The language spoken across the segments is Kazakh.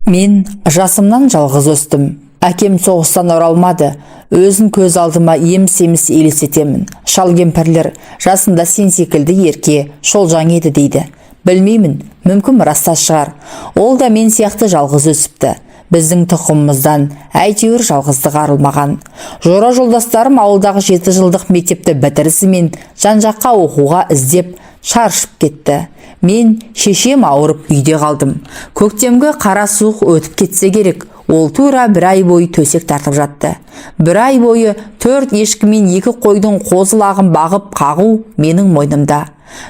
Мен жасымнан жалғыз өстім. Әкем соғыстан оралмады. Өзін көз алдыма еміс-еміс елестетемін. Шал кемпірлер жасында сен секілді ерке, шолжаң еді дейді. Білмеймін, мүмкін рас та шығар. Ол да мен сияқты жалғыз өсіпті. Біздің тұқымымыздан әйтеуір жалғыздық арылмаған. Жора жолдастарым ауылдағы 7 жылдық мектепті бітірісімен жан-жаққа оқуға іздеп шаршып кетті. Мен шешем ауырып үйде қалдым. Көктемгі қара суық өтіп кетсе керек. Ол тура бір ай бойы төсек тартып жатты. Бір ай бойы төрт ешкі мен екі қойдың қозы-лағын бағып қағу менің мойнымда.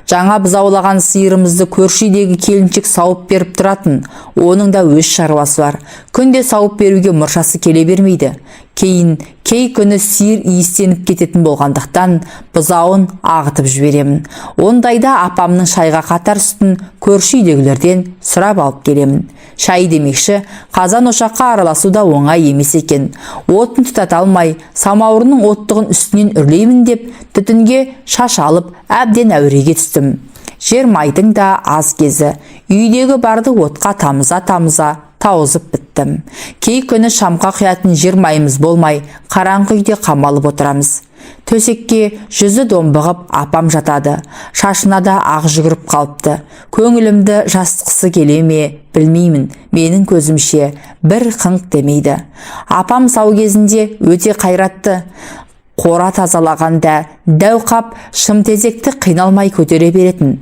Жаңа бұзаулаған сиырымызды көрші үйдегі келіншек сауып беріп тұратын. Оның да өз шаруасы бар. Күнде сауып беруге мұршасы келе бермейді. Кейін кей күні сиыр иістеніп кететін болғандықтан бұзауын ағытып жіберемін. Ондайда апамның шайға қатар сүтін көрші үйдегілерден сұрап алып келемін. Шай демекші, қазан ошаққа араласу да оңай емес екен. Отын тұтата алмай, самауырынның оттығын үстінен үрлеймін деп, түтінге шаш алып, әбден әуреге түстім. Жер майдың да аз кезі. Үйдегі барды отқа тамыза-тамыза тауысып біттім. Кей күні шамқа құятын жер майымыз болмай, қараңғы үйде қамалып отырамыз. Төсекке жүзі домбығып апам жатады. Шашына да ақ жүгіріп қалыпты. Көңілімді жасытқысы келе ме, білмеймін. Менің көзімше бір қыңқ демейді. Апам сау кезінде өте қайратты. Қора тазалағанда дәу қап шымтезекті қиналмай көтере беретін.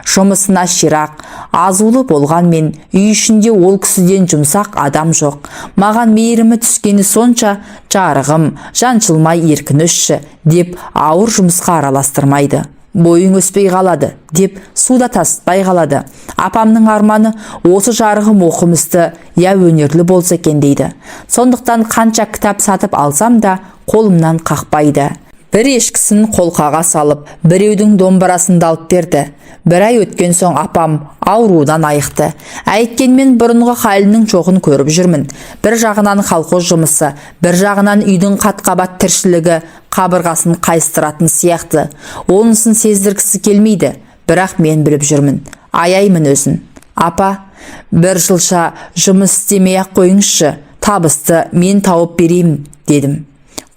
Жұмысына ширақ, азулы болғанмен үй ішінде ол кісіден жұмсақ адам жоқ. Маған мейірімі түскені сонша, жарығым, жаншылмай еркін өсші деп ауыр жұмысқа араластырмайды. Бойың өспей қалады деп суда тасытпай қалады. Апамның арманы осы жарығым оқымысты я өнерлі болса екен дейді. Сондықтан қанша кітап сатып алсам да қолымнан қақпайды. Бір ешкісін қолқаға салып, біреудің домбырасын да алып берді. Бір ай өткен соң апам ауруынан айықты. Әйткенмен бұрынғы халінің жоғын көріп жүрмін. Бір жағынан колхоз жұмысы, бір жағынан үйдің қат-қабат тіршілігі қабырғасын қайыстыратын сияқты. Онысын сездіргісі келмейді, бірақ мен біліп жүрмін. Аяймын өзін. Апа, бір жылша жұмыс істемей-ақ қойыңызшы, табысты мен тауып берейін дедім.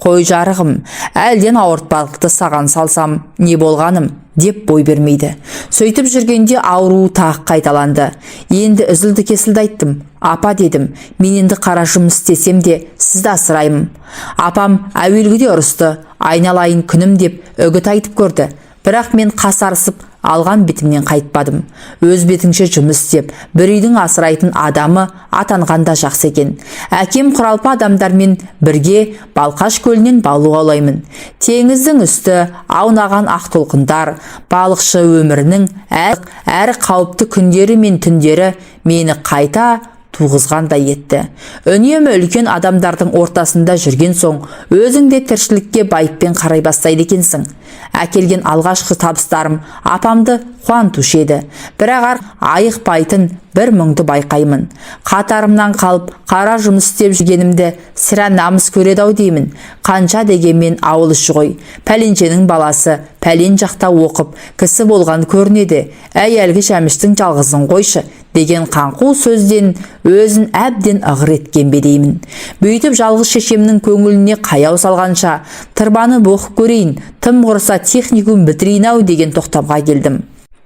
Қой жарығым, әлден ауыртпалықты саған салсам, не болғаным, деп бой бермейді. Сөйтіп жүргенде ауруы тағы қайталанды. Енді үзілді кесілді айттым. Апа дедім, мен енді қара жұмыс істесем де сізді асыраймын. Апам әуелгіде ұрысты, айналайын күнім деп үгіт айтып көрді. Бірақ мен қасарысып алған бетімнен қайтпадым. Өз бетіңше жұмыс істеп, бір үйдің асырайтын адамы атанған да жақсы екен. Әкем құралпы адамдармен бірге Балқаш көлінен балық аулаймын. Теңіздің үсті аунаған ақ толқындар, балықшы өмірінің әр қауіпті күндері мен түндері мені қайта туғызғандай етті. Үнемі үлкен адамдардың ортасында жүрген соң, өзің де тіршілікке байыппен қарай бастайды екенсің. Әкелген алғашқы табыстарым апамды қуантушы еді. Бірақ айықпайтын бір мұңды байқаймын. Қатарымнан қалып, қара жұмыс істеп жүргенімді сірә намыс көреді ау деймін. Қанша дегенмен ауыл іші ғой. Пәленшенің баласы пәлен жақта оқып, кісі болған көрінеді. Әй, әлгі Жәміштің жалғызын қойшы деген қаңқу сөзден өзін әбден ығыр еткен бе деймін. Бүйтіп жалғыз шешемнің көңіліне қаяу салғанша, тырбанып оқып көрейін, тым құрыса техникум бітірейін ау деген тоқтамға келдім.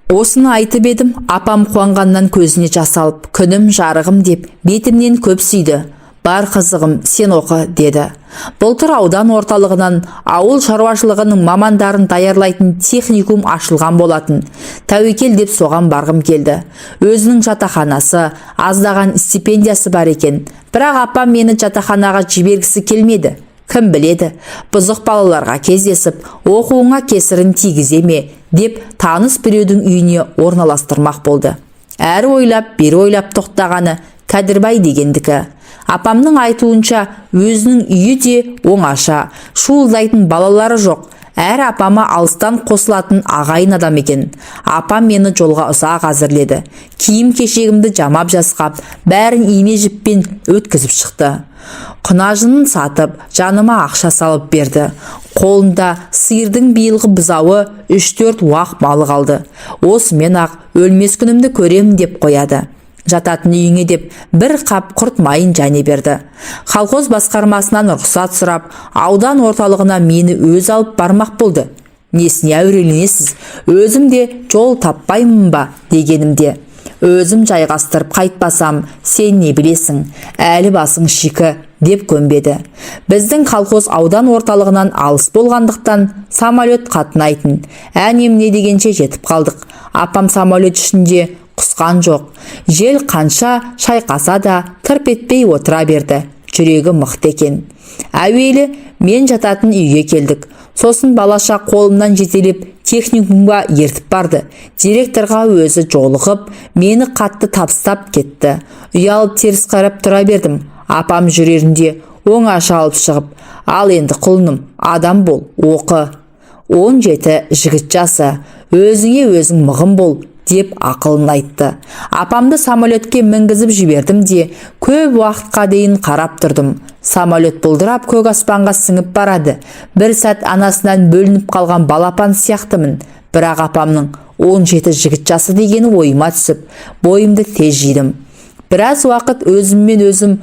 Осыны айтып едім, апам қуанғаннан көзіне жас алып, күнім жарығым деп бетімнен көп сүйді. Бар қызығым, сен оқы, деді. Былтыр аудан орталығынан ауыл шаруашылығының мамандарын даярлайтын техникум ашылған болатын. Тәуекел деп соған барғым келді. Өзінің жатақханасы, аздаған стипендиясы бар екен. Бірақ апам мені жатақханаға жібергісі келмеді. Кім біледі, бұзық балаларға кездесіп, оқуыңа кесірін тигізе ме деп таныс біреудің үйіне орналастырмақ болды. Әрі ойлап, бері ойлап тоқтағаны Кәдірбай дегендікі. Апамның айтуынша, өзінің үйі де оңаша, шуылдайтын балалары жоқ. Әрі апама алыстан қосылатын ағайын адам екен. Апам мені жолға ұзақ әзірледі. Киім кешегімді жамап жасқап, бәрін ине жіппен өткізіп шықты. Құнажынын сатып, жаныма ақша салып берді. Қолында сиырдың биылғы бұзауы, 3-4 уақ малы қалды. Осымен ақ өлмес күнімді көремін деп қояды. Жататын үйіңе деп бір қап құрт майын және берді. Колхоз басқармасынан рұқсат сұрап, аудан орталығына мені өзі алып бармақ болды. Несіне әуреленесіз, өзім де жол таппаймын ба дегенімде, өзім жайғастырып қайтпасам, сен не білесің, әлі басың шикі деп көнбеді. Біздің колхоз аудан орталығынан алыс болғандықтан самолет қатынайтын. Әне-міне дегенше жетіп қалдық. Апам самолет ішінде құсқан жоқ. Жел қанша шайқаса да тырп етпей отыра берді. Жүрегі мықты екен. Әуелі мен жататын үйге келдік. Сосын балаша қолымнан жетелеп техникумға ертіп барды. Директорға өзі жолығып, мені қатты табыстап кетті. Ұялып теріс қарап тұра бердім. Апам жүрерінде оңаша алып шығып, ал енді құлыным, адам бол, оқы. 17 жігіт жасы, өзіңе өзің мығым бол деп ақылын айтты. Апамды самолетке мінгізіп жібердім де, көп уақытқа дейін қарап тұрдым. Самолет бұлдырап көк аспанға сіңіп барады. Бір сәт анасынан бөлініп қалған балапан сияқтымын. Бірақ апамның 17 жігіт жасы дегені ойыма түсіп, бойымды тез жидым. Біраз уақыт өзіммен өзім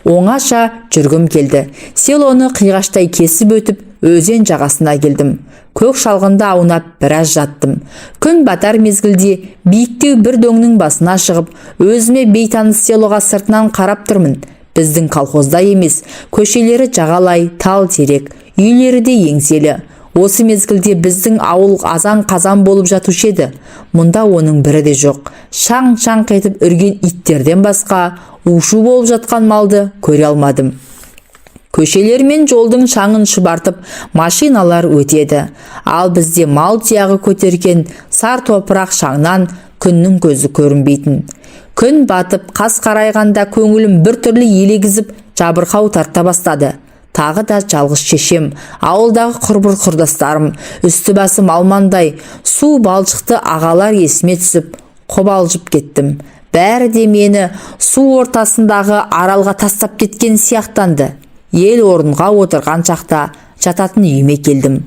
оңаша жүргім келді. Селоны қиғаштай кесіп өтіп, өзен жағасына келдім. Көк шалғында аунап біраз жаттым. Күн батар мезгілде биіктеу бір дөңнің басына шығып, өзіме бейтаныс селоға сыртынан қарап тұрмын. Біздің колхозда емес, көшелері жағалай, тал терек, үйлері де еңселі. Осы мезгілде біздің ауыл азан-қазан болып жатушы еді. Мұнда оның бірі де жоқ. Шаң-шаң етіп үрген иттерден басқа у-шу болып жатқан малды көре алмадым. Көшелер мен жолдың шаңын шұбартып машиналар өтеді. Ал бізде мал тұяғы көтерген сар топырақ шаңнан күннің көзі көрінбейтін. Күн батып, қас қарайғанда көңілім бір түрлі елегізіп жабырқау тарта бастады. Тағы да жалғыз шешем, ауылдағы құрбыр құрдастарым, үсті басы малмандай, су балшықты ағалар есіме түсіп, қобалжып кеттім. Бәрі де мені су ортасындағы аралға тастап кеткен сияқтанды. Ел орынға отырған шақта жататын үйіме келдім.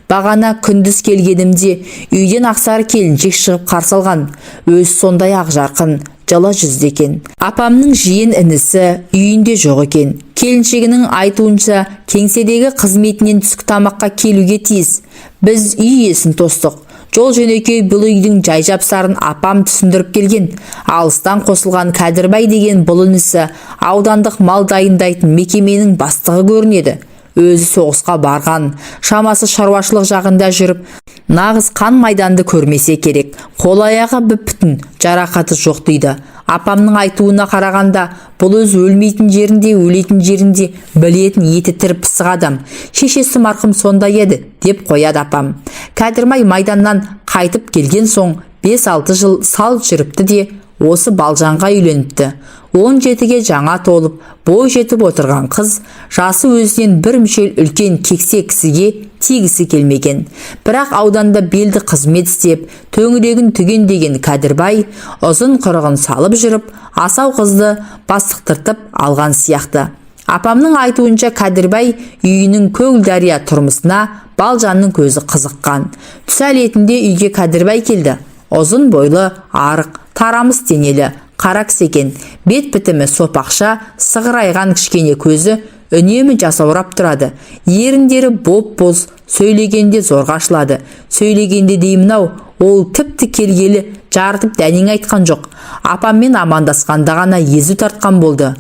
Бағана күндіз келгенімде үйден ақсары келіншек шығып қарсы алған. Өзі сондай ақжарқын, жылы жүзді екен. Апамның жиен інісі үйінде жоқ екен. Келіншегінің айтуынша, кеңседегі қызметінен түскі тамаққа келуге тиіс. Біз үй иесін тостық. Жол жөнекей бұл үйдің жай жапсарын апам түсіндіріп келген. Алыстан қосылған Кәдірбай деген бұл інісі аудандық мал дайындайтын мекеменің бастығы көрінеді. Өзі соғысқа барған, шамасы шаруашылық жағында жүріп, нағыз қан майданды көрмесе керек. Қол аяғы бүп-бүтін, жарақаты жоқ дейді. Апамның айтуына қарағанда, бұл өз өлмейтін жерінде, өлетін жерінде білетін еті тірі пысық адам. Шешесі марқұм сондай еді, деп қояды апам. Кәдірбай майданнан қайтып келген соң 5-6 жыл сал жүріпті де, осы Балжанға үйленіпті. 17-ге жаңа толып, бой жетіп отырған қыз жасы өзінен бір мүшел үлкен кексе кісіге тигісі келмеген. Бірақ ауданда белді қызмет істеп, төңірегін түгендеген Кәдірбай ұзын құрығын салып жүріп, асау қызды бастықтыртып алған сияқты. Апамның айтуынша, Кәдірбай үйінің көгілдария тұрмысына Балжанның көзі қызыққан. Түс әлетінде үйге Кәдірбай келді. Ұзын бойлы, арық, тарамыс денелі, қара кісі екен. Бет бітімі сопақша, сығырайған кішкене көзі үнемі жасаурап тұрады. Еріндері боп-боз, сөйлегенде зорға ашылады. Сөйлегенде деймін-ау, ол тіпті келгелі жарытып дәнең айтқан жоқ. Апаммен амандасқанда ғана езу тартқан болды.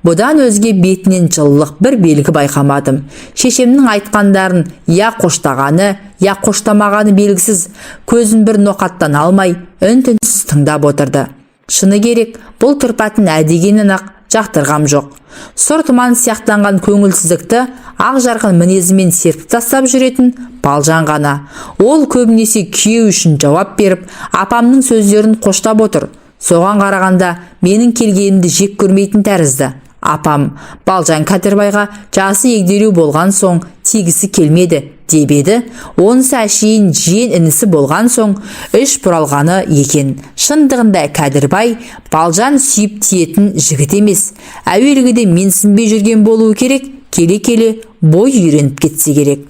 Бұдан өзге бетінен жылылық бір белгі байқамадым. Шешемнің айтқандарын я қоштағаны, я қоштамағаны белгісіз, көзін бір ноқаттан алмай, үн-түнсіз тыңдап отырды. Шыны керек, бұл тұрпатын әдегеннен-ақ жақтырғам жоқ. Сұр тұман сияқтанған көңілсіздікті ақ жарқын мінезімен серпіп тастап жүретін Балжан ғана. Ол көбінесе күйеу үшін жауап беріп, апамның сөздерін қоштап отыр. Соған қарағанда менің келгенімді жек көрмейтін тәрізді. Апам Балжан Кәдірбайға жасы егделеу болған соң тигісі келмеді деп еді. Онысы әшейін жиен інісі болған соң іш бұралғаны екен. Шындығында Кәдірбай Балжан сүйіп тиетін жігіт емес. Әуелгіде менсінбей жүрген болуы керек, келе-келе бой үйреніп кетсе керек.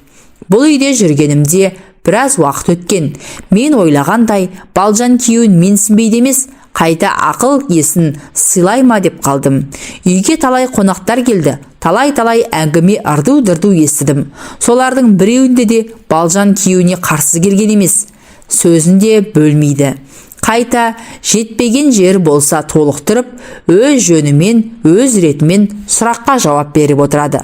Бұл үйде жүргенімде біраз уақыт өткен. Мен ойлағандай Балжан күйеуін менсінбейді емес, Қайта ақыл есін сыйлай ма деп қалдым. Үйге талай қонақтар келді, талай-талай әңгіме, ырду-дырду естідім. Солардың біреуінде де Балжан күйеуіне қарсы келген емес, сөзін де бөлмейді. Қайта жетпеген жері болса толықтырып, өз жөнімен, өз ретімен сұраққа жауап беріп отырады.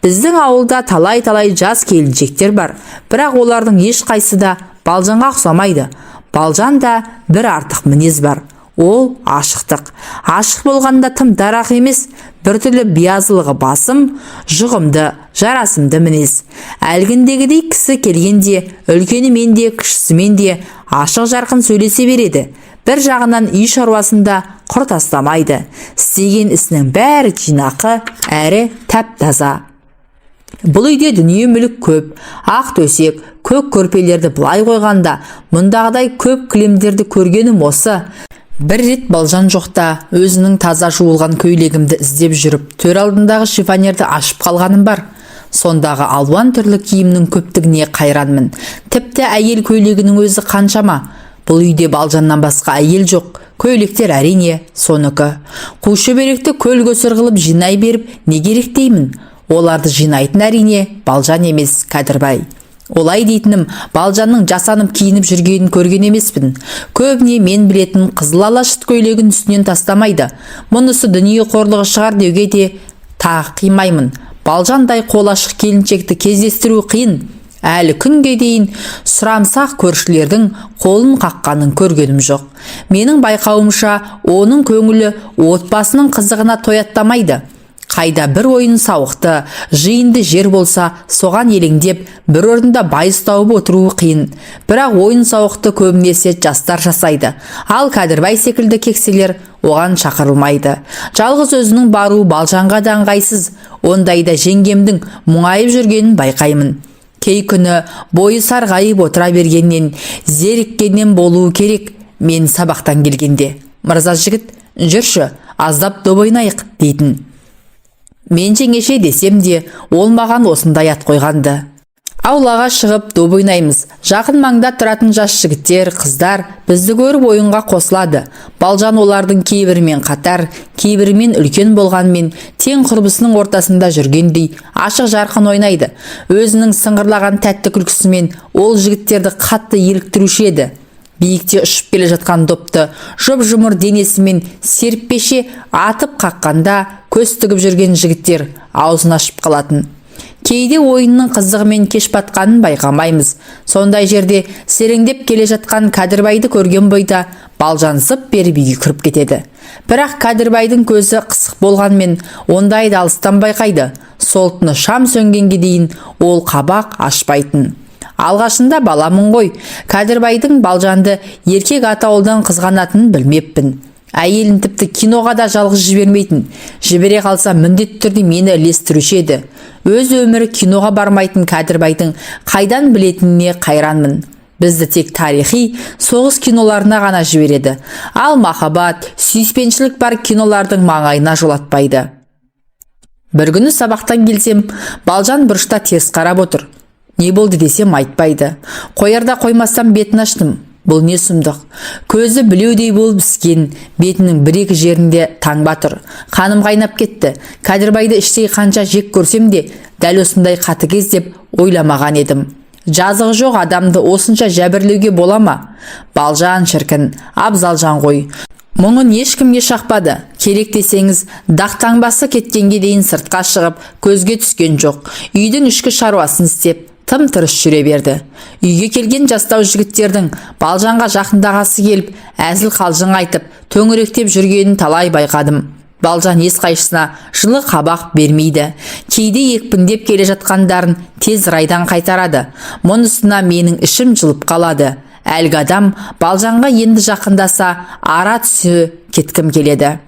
Біздің ауылда талай-талай жас келіншектер бар, бірақ олардың ешқайсысы да Балжанға ұқсамайды. Балжанда бір артық мінез бар, ол ашықтық. Ашық болғанда тым дарақы емес, біртүрлі биязылығы басым, жұғымды, жарасымды мінез. Әлгіндегідей кісі келгенде үлкенімен де, кішісімен де ашық жарқын сөйлесе береді. Бір жағынан үй шаруасында құр тастамайды. Істеген ісінің бәрі жинақы әрі тәп-таза. Бұл үйде дүние мүлік көп. Ақ төсек, көк көрпелерді былай қойғанда, мұндағыдай көп кілемдерді көргенім осы. Бір рет Балжан жоқта өзінің таза жуылған көйлегімді іздеп жүріп, төр алдындағы шифонерді ашып қалғаным бар. Сондағы алуан түрлі киімнің көптігіне қайранмын. Тіпті әйел көйлегінің өзі қаншама. Бұл үйде Балжаннан басқа әйел жоқ. Көйлектер, әрине, соныкі. Қу шөберекті көл көсір қылып жинай беріп не керек деймін. Оларды жинайтын, әрине, Балжан емес, Кәдірбай. Олай дейтінім, Балжанның жасанып киініп жүргенін көрген емеспін. Көбіне мен білетін қызыл ала шыт көйлегін үстінен тастамайды. Мұнысы дүние қорлығы шығар деуге де тағы қимаймын. Балжандай қол ашық келіншекті кездестіру қиын. Әлі күнге дейін сұрамсақ көршілердің қолын қаққанын көргенім жоқ. Менің байқауымша, оның көңілі отбасының қызығына тояттамайды. Қайда бір ойын сауықты, жиынды жер болса, соған елеңдеп, бір орында байыз тауып отыруы қиын. Бірақ ойын сауықты көбінесе жастар жасайды. Ал Кәдірбай секілді кекселер оған шақырылмайды. Жалғыз өзінің баруы Балжанға да ыңғайсыз. Ондайда жеңгемдің мұңайып жүргенін байқаймын. Кей күні бойы сарғайып отыра бергеннен, зеріккеннен болуы керек. Мен сабақтан келгенде: «Мырза жігіт, жүрші, аздап доп ойнайық», – дейтін. Мен жеңеше десем де, ол маған осындай ат қойғанды. Аулаға шығып доп ойнаймыз. Жақын маңда тұратын жас жігіттер, қыздар бізді көріп ойынға қосылады. Балжан олардың кейбірімен қатар, кейбірімен үлкен болғанмен, тең құрбысының ортасында жүргендей ашық жарқын ойнайды. Өзінің сыңғырлаған тәтті күлкісімен ол жігіттерді қатты еліктіруші еді. Биікте ұшып келе жатқан допты жұп-жұмыр денесімен серіппеше атып қаққанда, көз тігіп жүрген жігіттер аузын ашып қалатын. Кейде ойынның қызығымен кеш батқанын байқамаймыз. Сондай жерде сереңдеп келе жатқан Кәдірбайды көрген бойда Балжан зып беріп үйге кіріп кетеді. Бірақ Кәдірбайдың көзі қысық болғанмен, ондайды алыстан байқайды. Сол түні шам сөнгенге дейін ол қабақ ашпайтын. Алғашында баламын ғой, Кәдірбайдың Балжанды еркек атаулыдан қызғанатынын білмеппін. Әйелін тіпті киноға да жалғыз жібермейтін. Жібере қалса, міндетті түрде мені ілестіруші еді. Өз өмірі киноға бармайтын Кәдірбайдың қайдан білетініне қайранмын. Бізді тек тарихи, соғыс киноларына ғана жібереді. Ал махаббат, сүйіспеншілік бар кинолардың маңайына жолатпайды. Бір күні сабақтан келсем, Балжан бұрышта теріс қарап отыр. Не болды десем, айтпайды. Қоярда қоймастан бетін аштым. Бұл не сұмдық? Көзі білеудей болып іскен, бетінің бір-екі жерінде таңба тұр. Қаным қайнап кетті. Кәдірбайды іштей қанша жек көрсем де, дәл осындай қатыгез деп ойламаған едім. Жазығы жоқ адамды осынша жәбірлеуге бола ма? Балжан шіркін, абзал жан ғой. Мұңын ешкімге шақпады. Керек десеңіз, дақ таңбасы кеткенге дейін сыртқа шығып, көзге түскен жоқ. Үйдің ішкі шаруасын істеп, тым тырыс жүре берді. Үйге келген жастау жігіттердің Балжанға жақындағысы келіп, әзіл қалжың айтып, төңіректеп жүргенін талай байқадым. Балжан ешқайсысына жылы қабақ бермейді. Кейде екпіндеп келе жатқандарын тез райдан қайтарады. Мұнысына менің ішім жылып қалады. Әлгі адам Балжанға енді жақындаса, ара түсе кеткім келеді.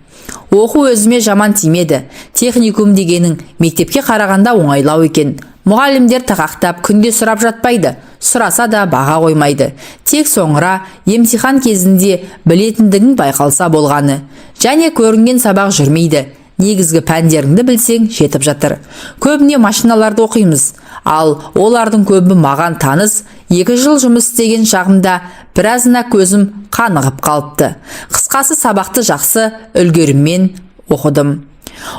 Оқу өзіме жаман тимеді. Техникум дегенің мектепке қарағанда оңайлау екен. Мұғалімдер тақақтап күнде сұрап жатпайды. Сұраса да баға қоймайды. Тек соңыра емтихан кезінде білетіндігің байқалса болғаны. Және көрінген сабақ жүрмейді. Негізгі пәндеріңді білсең, жетіп жатыр. Көбіне машиналарды оқимыз. Ал олардың көбі маған таныс. 2 жыл жұмыс істеген шағымда Біразына көзім қанығып қалыпты. Қысқасы, сабақты жақсы үлгеріммен оқыдым.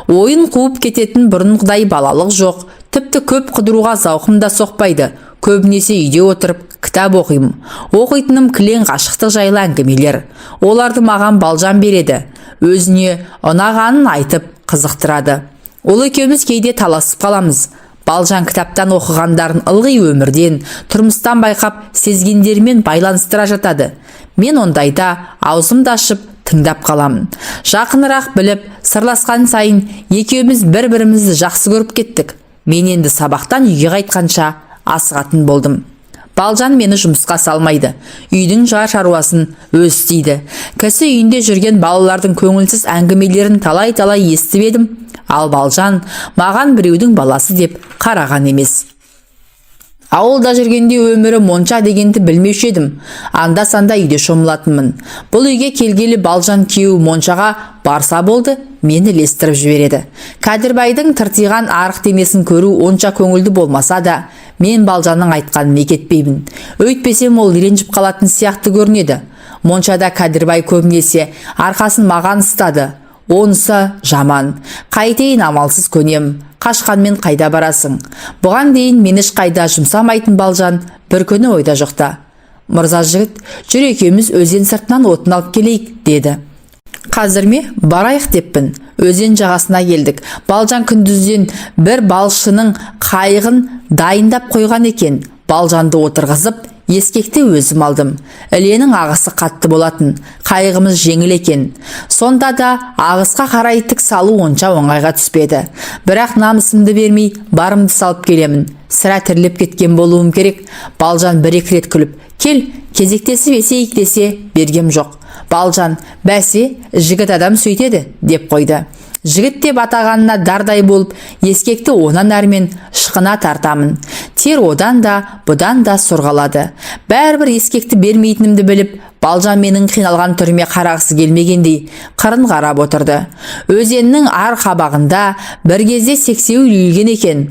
Ойын қуып кететін бұрынғыдай балалық жоқ. Тіпті көп қыдыруға зауқым да соқпайды. Көбінесе үйде отырып кітап оқимын. Оқитыным кілең ғашықтық жайлы әңгімелер. Оларды маған Балжан береді. Өзіне ұнағанын айтып қызықтырады. Ол екеуміз кейде таласып қаламыз. Балжан кітаптан оқығандарын ылғи өмірден, тұрмыстан байқап, сезгендерімен байланыстыра жатады. Мен ондайда аузымды ашып тыңдап қаламын. Жақынырақ біліп, сырласқан сайын екеуміз бір-бірімізді жақсы көріп кеттік. Мен енді сабақтан үйге қайтқанша асығатын болдым. Балжан мені жұмысқа салмайды. Үйдің жар шаруасын өз істейді. Кісі үйінде жүрген балалардың көңілсіз әңгімелерін талай-талай естіп едім. Ал Балжан маған біреудің баласы деп қараған емес. Ауылда жүргенде өмірі монша дегенді білмеуші едім. Анда-санда үйде шомылатынмын. Бұл үйге келгелі Балжан күйеуі моншаға барса болды, мені ілестіріп жібереді. Кәдірбайдың тыртиған арық денесін көру онша көңілді болмаса да, мен Балжанның айтқанын мекетпеймін. Өйтпесем ол ренжіп қалатын сияқты көрінеді. Моншада Кәдірбай көбінесе арқасын маған ұстады. Онысы жаман. Қайтейін, амалсыз көнем. Қашқанмен қайда барасың? Бұған дейін мені ешқайда жұмсамайтын Балжан бір күні ойда жоқта: «Мырза жігіт, жүр, екеуміз өзен сыртынан отын алып келейік», – деді. «Қазір ме? Барайық», – деппін. Өзен жағасына келдік. Балжан күндізден бір балшының қайығын дайындап қойған екен. Балжанды отырғызып, ескекті өзім алдым. Іленің ағысы қатты болатын. Қайығымыз жеңіл екен. Сонда да ағысқа қарай тік салу онша оңайға түспеді. Бірақ намысымды бермей, барымды салып келемін. Сірә, терлеп кеткен болуым керек. Балжан бір-екі рет күліп, «Кел, кезектесіп есейік» десе, бергем жоқ. Балжан: «Бәсе, жігіт адам сөйтеді», – деп қойды. Жігіт деп атағанына дардай болып, ескекті онан әрмен ышқына тартамын. Тер одан да, бұдан да сорғалады. Бәрібір ескекті бермейтінімді біліп, Балжан менің қиналған түріме қарағысы келмегендей қырын қарап отырды. Өзеннің ар қабағында бір кезде сексеуіл үйілген екен.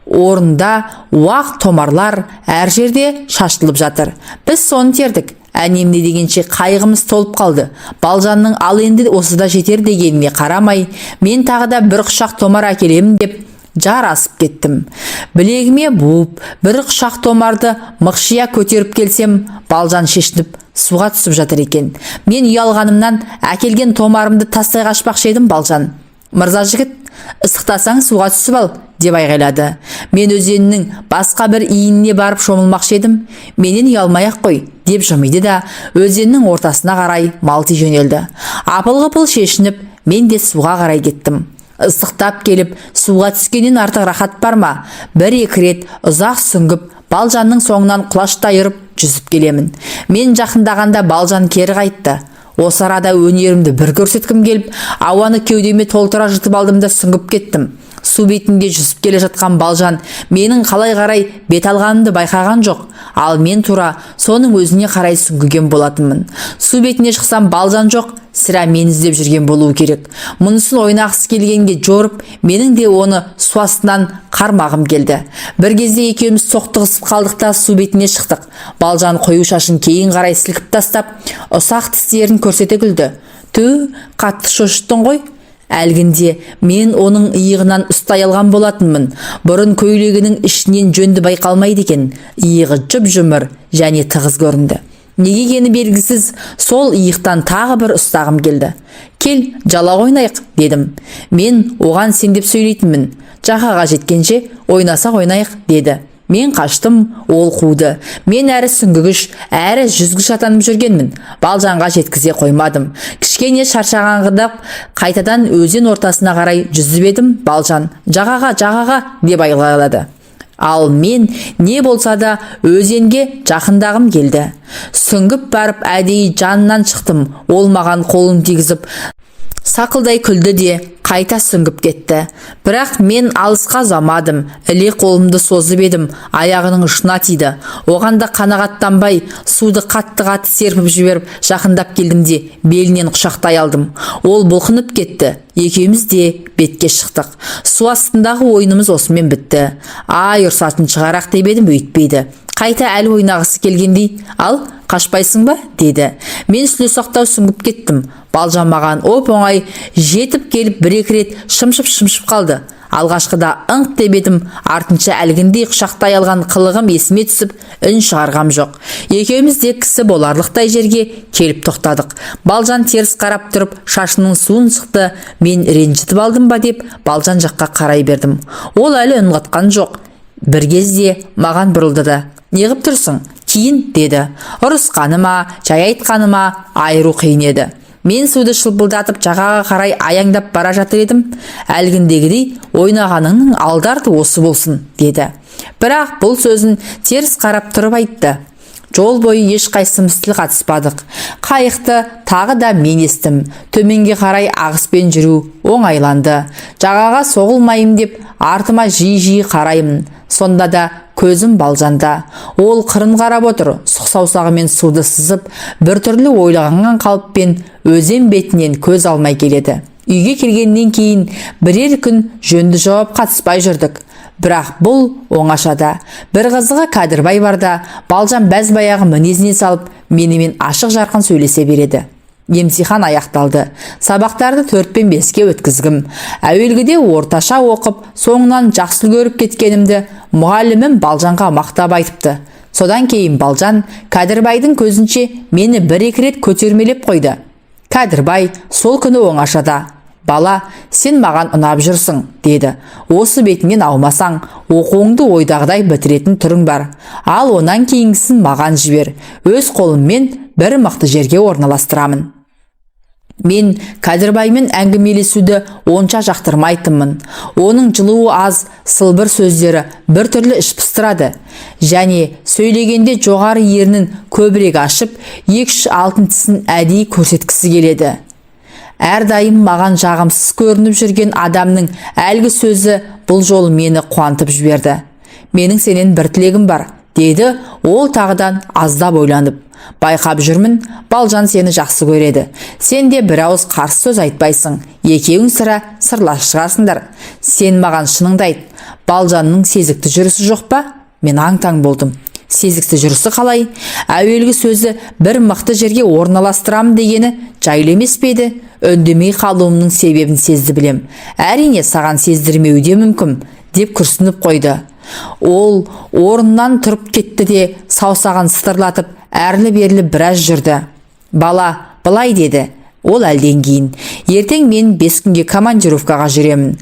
Орында уақ томарлар әр жерде шашылып жатыр. Біз соны тердік. Әне-міне дегенше қайығымыз толып қалды. Балжанның «Ал енді осы да жетер» дегеніне қарамай, мен тағы да бір құшақ томар әкелемін деп жар асып кеттім. Білегіме буып, бір құшақ томарды мықшия көтеріп келсем, Балжан шешініп суға түсіп жатыр екен. Мен ұялғанымнан әкелген томарымды тастай қашпақшы едім, Балжан: «Мырза жігіт, ысықтасаң, суға түсіп ал», – деп айғайлады. Мен өзеннің басқа бір иініне барып шомылмақшы едім. «Менен ұялмай ақ қой», – деп жымиды да, өзеннің ортасына қарай малти жөнелді. Апыл-ғыпыл шешініп, мен де суға қарай кеттім. Ысықтап келіп, суға түскеннен артық рахат бар ма? Бір-екі рет ұзақ сүңгіп, Балжанның соңынан құлаштай ұрып жүзіп келемін. Мен жақындағанда Балжан кері қайтты. Осы арада өнерімді бір көрсеткім келіп, ауаны кеудеме толтыра жұтып алдым да, сүңгіп кеттім. Су бетінде жүзіп келе жатқан Балжан менің қалай қарай бет алғанымды байқаған жоқ. Ал мен тура соның өзіне қарай сүңгіген болатынмын. Су бетіне шықсам, Балжан жоқ. Сірә, мені іздеп жүрген болуы керек. Мұнысын ойнағысы келгенге жорып, менің де оны су астынан қармағым келді. Бір кезде екеуміз соқтығысып қалдық та, су бетіне шықтық. Балжан қою шашын кейін қарай сілкіп тастап, ұсақ тістерін көрсете күлді. «Тү, қатты шошыттың ғой». Әлгінде мен оның иығынан ұстай алған болатынмын. Бұрын көйлегінің ішінен жөнді байқалмайды екен. Иығы жұп-жұмыр және тығыз көрінді. Неге екені белгісіз, сол иықтан тағы бір ұстағым келді. «Кел, жалақ ойнайық», – дедім. Мен оған сен деп сөйлейтінмін. «Жағаға жеткенше ойнасақ ойнайық», – деді. Мен қаштым, ол қуды. Мен әрі сүңгігіш, әрі жүзгіш атанып жүргенмін. Балжанға жеткізе қоймадым. Кішкене шаршағанғыдап, қайтадан өзен ортасына қарай жүзіп едім, Балжан: «Жағаға, жағаға!» – деп айғайлады. Ал мен не болса да өзенге жақындағым келді. Сүңгіп барып, әдейі жанынан шықтым. Ол маған қолын тигізіп, сақылдай күлді де, қайта сүңгіп кетті. Бірақ мен алысқа ұзамадым. Іле қолымды созып едім, аяғының ұшына тиді. Оған да қанағаттанбай, суды қатты-қатты серпіп жіберіп, жақындап келдім де, белінен құшақтай алдым. Ол бұлқынып кетті. Екеуміз де бетке шықтық. Су астындағы ойынымыз осымен бітті. Ай, ұрсатын шығар-ақ деп едім, өйтпейді. Қайта әлі ойнағысы келгендей: «Ал, Қашпайсың ба?» – деді. Мен сүле сақтау сүңгіп кеттім. Балжан маған оп-оңай жетіп келіп, бір-екі рет шымшып-шымшып қалды. Алғашқыда ыңқ деп едім, артынша әлгіндей құшақтай алған қылығым есіме түсіп, үн шығарғам жоқ. Екеуміз де кісі боларлықтай жерге келіп тоқтадық. Балжан теріс қарап тұрып, шашының суын сықты. Мен ренжітіп алдым ба деп, Балжан жаққа қарай бердім. Ол әлі үн қатқан жоқ. Бір кезде маған бұрылды да: «Неғып тұрсың? Киін», – деді. Ұрысқаны ма, жай айтқаны ма, айыру қиын еді. Мен суды шылпылдатып, жағаға қарай аяңдап бара жатыр едім. «Әлгіндегідей ойнағаныңның алды арты осы болсын», – деді. Бірақ бұл сөзін теріс қарап тұрып айтты. Жол бойы ешқайсымыз тіл қатыспадық. Қайықты тағы да мен естім. Төменге қарай ағыспен жүру оңайланды. Жағаға соғылмайым деп, артыма жиі-жиі қараймын. Сонда да көзім Балжанда. Ол қырын қарап отыр, сұқ саусағымен суды сызып, біртүрлі ойланған қалыппен өзен бетінен көз алмай келеді. Үйге келгеннен кейін бірер күн жөнді жауап қатыспай жүрдік. Бірақ бұл оңашада, бір қызығы, Кәдірбай барда Балжан бәз баяғы мінезіне салып, менімен ашық жарқын сөйлесе береді. Емтихан аяқталды. Сабақтарды 4 пен 5-ке өткізгім. Әуелгіде орташа оқып, соңынан жақсы үлгеріп кеткенімді мұғалімім Балжанға мақтап айтыпты. Содан кейін Балжан Кәдірбайдың көзінше мені бір-екі рет көтермелеп қойды. Кәдірбай сол күні оңашада: «Бала, сен маған ұнап жүрсің, – деді. – Осы бетіңнен аумасаң, оқуыңды ойдағыдай бітіретін түрің бар. Ал онан кейінгісін маған жібер, өз қолыммен бір мықты жерге орналастырамын». Мен Кәдірбаймен әңгімелесуді онша жақтырмайтынмын. Оның жылуы аз сылбыр сөздері біртүрлі іш пыстырады және сөйлегенде жоғары ернін көбірек ашып, екі-үш алтын тісін әдейі көрсеткісі келеді. Әрдайым маған жағымсыз көрініп жүрген адамның әлгі сөзі бұл жолы мені қуантып жіберді. «Менің сенен бір тілегім бар, – деді ол тағыдан аздап ойланып. – Байқап жүрмін, Балжан сені жақсы көреді. Сен де бір ауыз қарсы сөз айтпайсың. Екеуің сірә сырлас шығарсыңдар. Сен маған шыныңды айт, Балжанның сезікті жүрісі жоқ па?» Мен аң-таң болдым. Сезікті жүрісі қалай? Әуелгі сөзі «бір мықты жерге орналастырам» дегені жайлы емес пе еді? Үндемей қалуымның себебін сезді білем. «Әрине, саған сездірмеуі де мүмкін», – деп күрсініп қойды. Ол орнынан тұрып кетті де, саусағын сытырлатып, әрлі-берлі біраз жүрді. «Бала, былай, – деді ол әлден кейін. – Ертең мен 5 күнге командировкаға жүремін.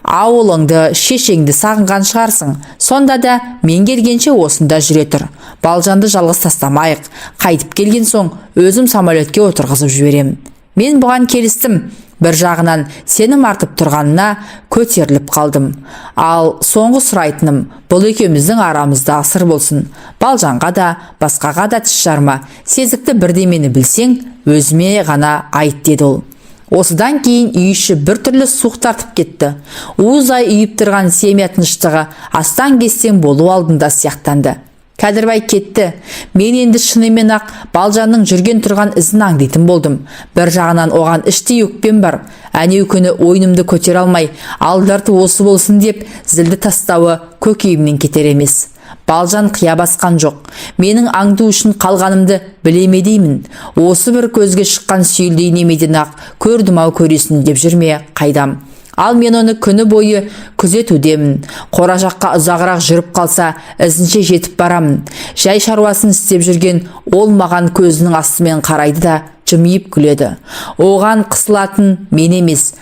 Ауылыңды, шешеңді сағынған шығарсың. Сонда да мен келгенше осында жүре тұр. Балжанды жалғыз тастамайық. Қайтып келген соң өзім самолетке отырғызып жіберемін». Мен бұған келістім. Бір жағынан сенім артып тұрғанына көтеріліп қалдым. «Ал соңғы сұрайтыным: бұл екеуміздің арамыздағы сыр болсын. Балжанға да, басқаға да тіс жарма. Сезікті бірдемені білсең, өзіме ғана айт», – деді ол. Осыдан кейін үй іші біртүрлі суық тартып кетті. Уыздай үйіп тұрған семья тыныштығы астан-кестең болу алдында сияқтанды. Кәдірбай кетті. Мен енді шынымен ақ Балжанның жүрген тұрған ізін аңдитын болдым. Бір жағынан оған іштей өкпем бар. Әнеу күні ойынымды көтере алмай, алды арты осы болсын деп зілді тастауы көкейімнен кетер емес. Балжан қия басқан жоқ. Менің аңду үшін қалғанымды біле ме деймін. Осы бір көзге шыққан сүйелдей немеден ақ көрдім ау көресің деп жүрме қайдам. Ал мен оны күні бойы күзетудемін. Қора жаққа ұзағырақ жүріп қалса, ізінше жетіп барамын. Жай шаруасын істеп жүрген ол маған көзінің астымен қарайды да, жымиып күледі. Оған қысылатын мен емес.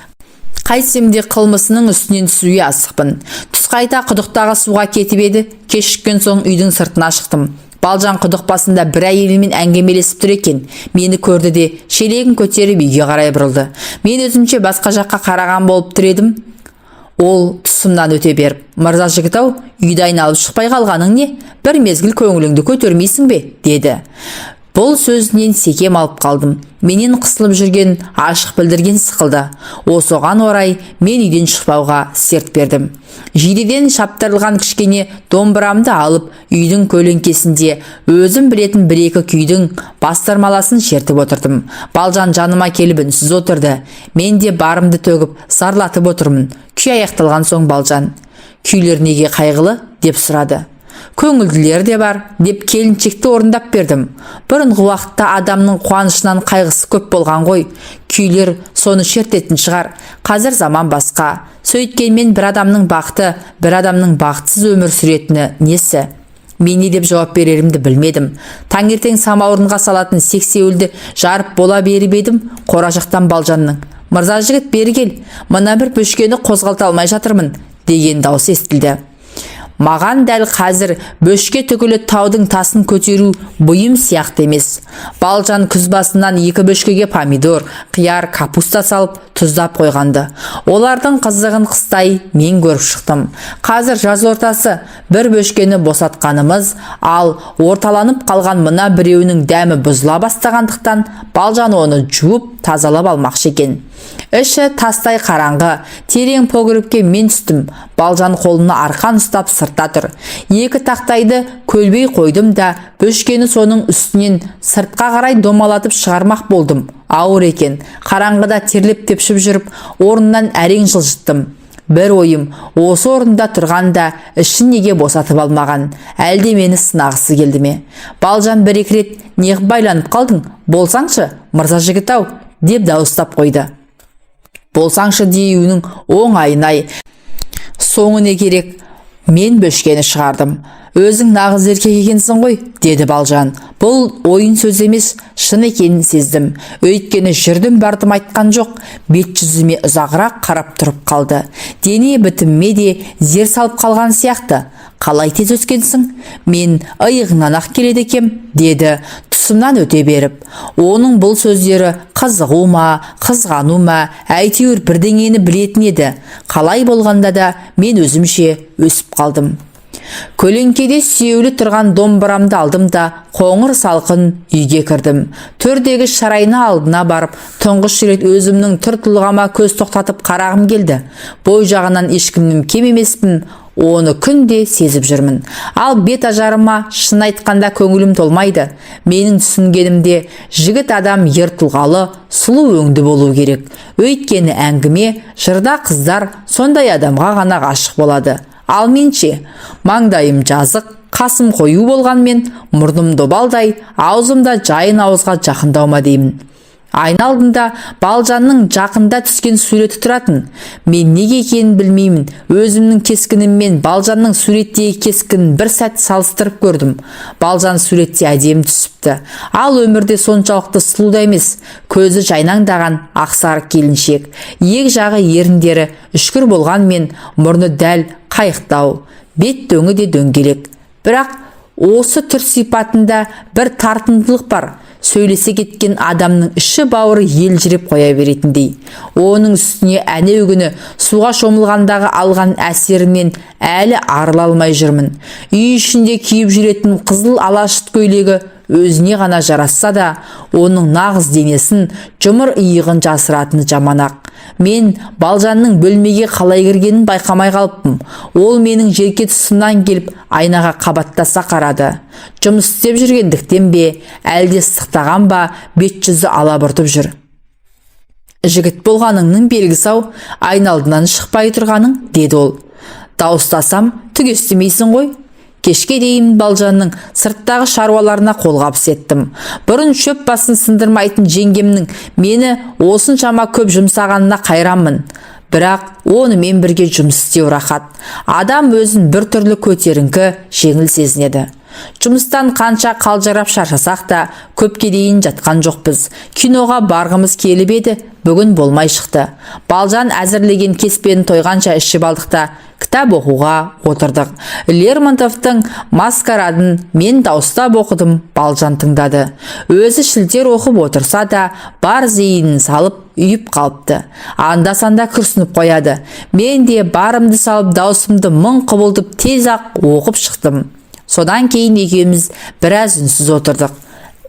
Қайтсем де қылмысының үстінен түсуге асықпын. Түс қайта құдықтағы суға кетіп еді, кешіккен соң үйдің сыртына шықтым. Балжан құдық басында бір әйелмен әңгімелесіп тұр екен. Мені көрді де, шелегін көтеріп, үйге қарай бұрылды. Мен өзімше басқа жаққа қараған болып тұр едім. Ол тұсымнан өте беріп: «Мырза жігіт ау, үйді айналып шықпай қалғаның не? Бір мезгіл көңіліңді көтермейсің бе?» – деді. Бұл сөзінен секем алып қалдым. Менен қысылып жүрген ашық білдірген сықылды. Осыған орай мен үйден шықпауға серт бердім. Жидеден шаптырылған кішкене домбырамды алып, үйдің көлеңкесінде өзім білетін бір-екі күйдің бастырмаласын шертіп отырдым. Балжан жаныма келіп үнсіз отырды. Мен де барымды төгіп, зарлатып отырмын. Күй аяқталған соң Балжан: «Күйлер неге қайғылы?» – деп сұрады. Көңілділер де бар, деп келіншекті орындап бердім. Бұрынғы уақытта адамның қуанышынан қайғысы көп болған ғой. Күйлер соны шертетін шығар. Қазір заман басқа. Сөйткенмен бір адамның бақыты, бір адамның бақытсыз өмір сүретіні несі? Мен не деп жауап берерімді білмедім. Таңертең самаурынға салатын сексеуілді жарып бола беріп едім, қора жақтан Балжанның: «Мырза жігіт, бері кел, мына бір бөшкені қозғалта алмай жатырмын», деген дауыс естілді. Маған дәл қазір бөшке түгілі таудың тасын көтеру бұйым сияқты емес. Балжан күз басынан екі бөшкеге помидор, қияр, капуста салып тұздап қойғанды. Олардың қызығын қыстай мен көріп шықтым. Қазір жаз ортасы, бір бөшкені босатқанымыз, ал орталанып қалған мына біреуінің дәмі бұзыла бастағандықтан Балжан оны жуып тазалап алмақшы екен. Іші тастай қараңғы, терең погребке мен түстім. Балжан қолына арқан ұстап сыртта тұр. Екі тақтайды көлбей қойдым да, бөшкені соның үстінен сыртқа қарай домалатып шығармақ болдым. Ауыр екен. Қараңғыда терлеп тепшіп жүріп, орнынан әрең жылжыттым. Бір ойым, осы орында тұрғанда ішін неге босатып алмаған? Әлде мені сынағысы келді ме? Балжан бір екі рет: «Неғып байланып қалдың? Болсаңшы, мырза жігіт ау», деп дауыстап қойды. Болсаңшы деуінің оңайын-ай. Соңы не керек? Мен бөшкені шығардым. «Өзің нағыз еркек екенсің ғой», деді Балжан. Бұл ойын сөз емес, шын екенін сездім. Өйткені жүрдім бардым айтқан жоқ, бет жүзіме ұзағырақ қарап тұрып қалды. Дене бітіміме де зер салып қалған сияқты. «Қалай тез өскенсің? Мен иығыңнан ақ келеді екем», деді тұсымнан өте беріп. Оның бұл сөздері қызығу ма, қызғану ма, әйтеуір бірдеңені білетін еді. Қалай болғанда да мен өзімше өсіп қалдым. Көлеңкеде сүйеулі тұрған домбырамды алдым да, қоңыр салқын үйге кірдім. Төрдегі шарайна алдына барып, тұңғыш рет өзімнің түр тұлғама көз тоқтатып қарағым келді. Бой жағынан ешкімнен кем емеспін, оны күнде сезіп жүрмін. Ал бет ажарыма, шын айтқанда, көңілім толмайды. Менің түсінгенімде, жігіт адам ер тұлғалы, сұлу өңді болу керек. Өйткені әңгіме, жырда қыздар сондай адамға ғана ғашық болады. Ал мен ше? Маңдайым жазық, қасым қою болғанмен, мұрным добалдай, аузым да жайын ауызға жақындау ма деймін. Айна алдында Балжанның жақында түскен суреті тұратын. Мен неге екенін білмеймін, өзімнің кескініммен Балжанның суреттегі кескінін бір сәт салыстырып көрдім. Балжан суретте әдемі түсіпті, ал өмірде соншалықты сұлу да емес. Көзі жайнаңдаған ақсары келіншек. Иек жағы, еріндері үшкір болғанмен, мұрны дәл қайықтау, бет дөңі де дөңгелек. Бірақ осы түр сипатында бір тартымдылық бар, сөйлесе кеткен адамның іші бауыры елжіреп қоя беретіндей. Оның үстіне әнеу күні суға шомылғандағы алған әсерінен әлі арыла алмай жүрмін. Үй ішінде киіп жүретін қызыл алашыт көйлегі өзіне ғана жарасса да, оның нағыз денесін, жұмыр иығын жасыратыны жаман-ақ. Мен Балжанның бөлмеге қалай кіргенін байқамай қалыппын. Ол менің желке тұсымнан келіп, айнаға қабаттаса қарады. Жұмыс істеп жүргендіктен бе, әлде ыстықтаған ба, бет жүзі алабұртып жүр. «Жігіт болғаныңның белгісі ау, айна алдынан шықпай тұрғаның», деді ол. «Дауыстасам, түк естімейсің ғой». Кешке дейін Балжанның сырттағы шаруаларына қолғабыс еттім. Бұрын шөп басын сындырмайтын жеңгемнің мені осыншама көп жұмсағанына қайранмын. Бірақ онымен бірге жұмыс істеу рахат. Адам өзін бір түрлі көтеріңкі, жеңіл сезінеді. Жұмыстан қанша қалжырап шаршасақ та, көпке дейін жатқан жоқпыз. Киноға барғымыз келіп еді, бүгін болмай шықты. Балжан әзірлеген кеспені тойғанша ішіп алдық та, кітап оқуға отырдық. Лермонтовтың «Маскарадын» мен дауыстап оқыдым, Балжан тыңдады. Өзі шілтер оқып отырса да, бар зейінін салып ұйып қалыпты. Анда-санда күрсініп қояды. Мен де барымды салып, даусымды мың құбылтып, тез-ақ оқып шықтым. Содан кейін екеуміз біраз үнсіз отырдық.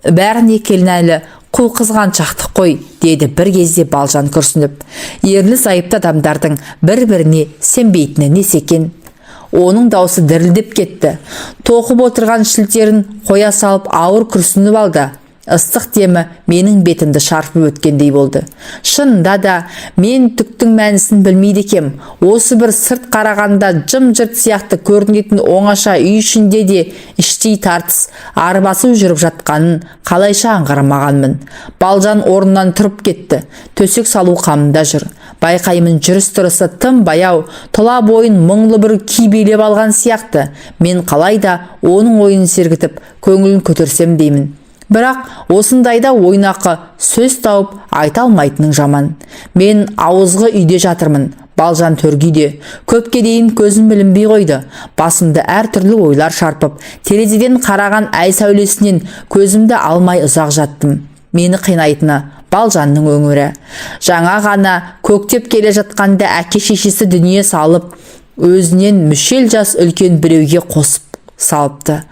«Бәріне кінәлі қу қызғаншақтық қой», деді бір кезде Балжан күрсініп. Ерлі зайыпты адамдардың бір-біріне сенбейтіні несі екен? Оның даусы дірілдеп кетті. Тоқып отырған шілтерін қоя салып, ауыр күрсініп алды. Ыстық демі менің бетімді шарпып өткендей болды. Шынында да мен түктің мәнісін білмейді екем. Осы бір сырт қарағанда жым-жырт сияқты көрінетін оңаша үй ішінде де іштей тартыс, арбасу жүріп жатқанын қалайша аңғармағанмын. Балжан орнынан тұрып кетті. Төсек салу қамында жүр. Байқаймын, жүріс-тұрысы тым баяу, тұла бойын мұңлы бір күй билеп алған сияқты. Мен қалайда оның ойын сергітіп, көңілін көтерсем деймін. Бірақ осындайда ойнақы сөз тауып айта алмайтының жаман. Мен ауызғы үйде жатырмын, Балжан төргі үйде. Көпке дейін көзім білінбей қойды. Басымды әртүрлі ойлар шарпып, терезеден қараған ай сәулесінен көзімді алмай ұзақ жаттым. Мені қинайтыны Балжанның өңірі. Жаңа ғана көктеп келе жатқанда әке шешесі дүние салып, өзінен мүшел жас үлкен біреуге қосып салыпты.